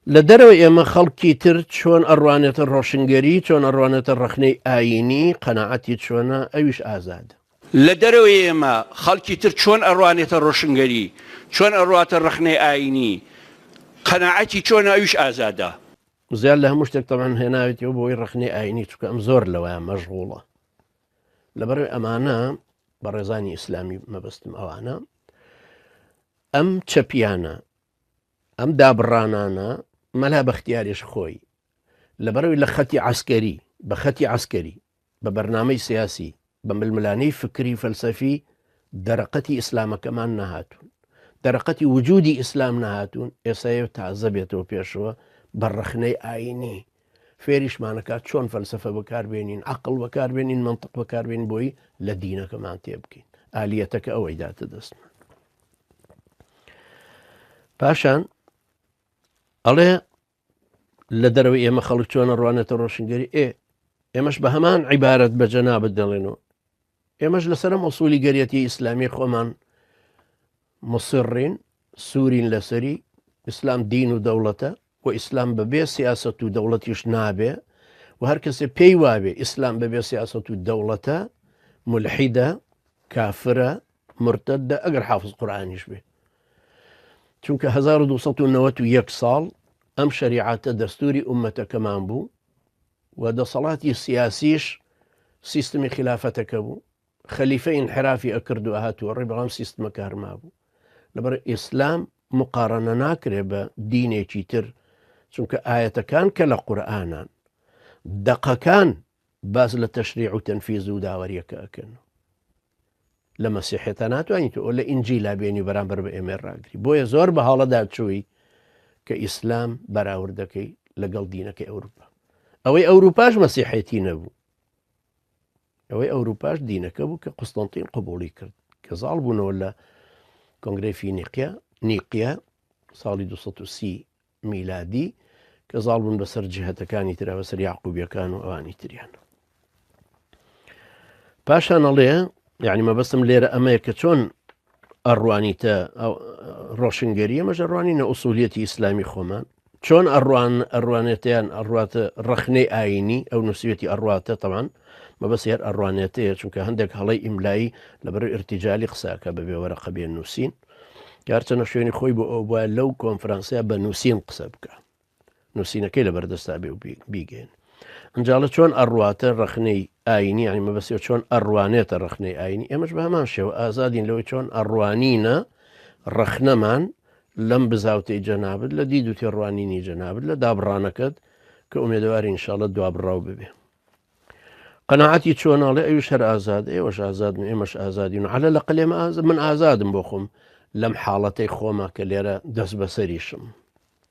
لە دەرەوەی ئێمە خەڵکی تر چۆن ئەڕوانێتە ڕۆشنگەری، چۆن ئەڕوانێتە ڕەخنەی ئایینی، قەناعەتی چۆنە، ئەویش ئازادە. لە دەرەوەی ئێمە خەڵکی تر چۆن ئەڕوانێتە ڕۆشنگەری، چۆن ئەڕواتە ڕەخنەی ئایینی، قەناعەتی چۆنە، ئەویش ئازادە. زیاد لە هەموو شتێک تەبعەن هێناوێتیەوە بۆ ئەوەی ڕەخنەی ئایینی، چونکە ئەم زۆر لەوەیان مەشغوڵە. لەبەرئەوەی ئەمانە، بەڕێزانی ئیسلامی مەبەستم ئەوانە، ئەم چەپیانە، ئەم دابڕانانە مەلا بەختیاریش خۆی لەبەرەوەی لە خەتی عسکەری بە خەتی عسکەری بە بەرنامەی سیاسی بە ململانێی فکری فەلسەفی دەرەقەتی ئیسلامەکەمان نەهاتوون دەرەقەتی وجودی ئیسلام نەهاتوون ئێسایە تازە بێتەوە پێشەوە بە ڕەخنەی ئاینی فێریشمانەکات چۆن فەلسەفە بەکاربێنین عقل بەکاربێنین منطق بەکاربێن بۆی لە دینەکەمان تێبکەین ئالیەتەکە ئەوەی داتە دەستمان پاشان ئەڵێ لە دەرەوەی ئێمە خەڵک چۆنە ڕوانێتە ڕۆشنگەری ئێ ئێمەش بە هەمان عیبارەت بە جەنابت دەڵێنەوە ئێمەش لەسەرم ئوسولی گەریەتی ئیسلامی خۆمان مصرین سوورین لەسەری ئیسلام دین و دەوڵەتە و ئیسلام بەبێ سیاست و دەوڵەتیش نابێ و هەر کەسێ پێی وابێ ئیسلام بەبێ سیاست و دەوڵەتە ملحیدە کافرە مرتدە ئەگەر حافظ قورئانیش بێ چونکە 1291 ساڵ ئەم شەریعەتە دەستوری ئومەتەکەمان بوو و دەسەڵاتی سیاسیش سیستمی خلافەتەکە بوو خەلیفە ئینحرافی ئەکرد و ئەهات و ڕێ بەڵام سیستمەکە هەرما بوو لەبەر ئیسلام مقارنە ناکرێ بە دینێکی تر چونکە ئاەتەکان کە لە قورئانان دەقەکان باس لە تەشریع و تەنفیز و داوەریەکە ئەکەن لە مەسیحێتا ناتوانانی تۆ لە ئینجیلا بێنی بەرامبەر بە ئێمە ڕاگری بۆیە زۆر بە هەڵەدا چووی کە ئیسلام بەراوردەکەی لەگەڵ دینەکەی ئەوروپا ئەوەی ئەوروپاش مەسیحێتی نەبوو ئەوەی ئەوروپاش دینەکە بوو کە قوستنتین قبولی کرد کە زاڵ بوونەوە لە کۆنگرەی فینیقیا نیقیا ساڵی 230 میلادی کە زاڵ بوون بەسەر جیهەتەکانی ترا بەسەر یاقوبیەکان و ئەوانی تریان پاشان ئەڵێ یعنی مەبەستم لێرە ئەمەیە کە چۆن ئەڕوانیتە ڕۆشنگەری ئەمەش ئەڕوانینە ئوسولیەتی ئیسلامی خۆمان چۆن ئەڕوان ئەڕوانێتیان ئەڕواتە ڕەخنەی ئاینی ئەو نووسوێتی ئەڕواتە تەوان مەبەست هەر ئەڕوانێتەیە چونکە هەندێک هەڵەی ئیملایی لەبەر ئرتیجالی قساکە بەبێ وەرەقە بێ نووسین گەرچەنە شوێنی خۆی بۆ ئەو بوایە لەو کۆنفرانسەیە بە نووسین قسە بکە نووسینەکەی لە بەردەستا بێ و بیگەێن ئەنجاڵە چۆن ئەڕواتە ڕەخنەی ئاینی ینی مەبەسیەوە چۆن ئەڕوانێتە ڕەخنەی ئاینی ئێمەش بە هەمان شێوە ئازادین لەوەی چۆن ئەڕوانینە ڕەخنەمان لەم بزاوتەی جەنابت لە دید و تێڕوانینی جەنابت لە دابڕانەکەت کە ئومێدەواری ئینشاڵە دوابڕاو ببێ قەناعەتی چۆن ئەڵێ ئەویش هەر ئازاد ئێوەش ئازادن ئێمەش ئازادین عەلە لە قەلێمە ئاز من ئازادم بۆ خۆم لەم حاڵەتەی خۆمە کە لێرە دەست بەسەریشم.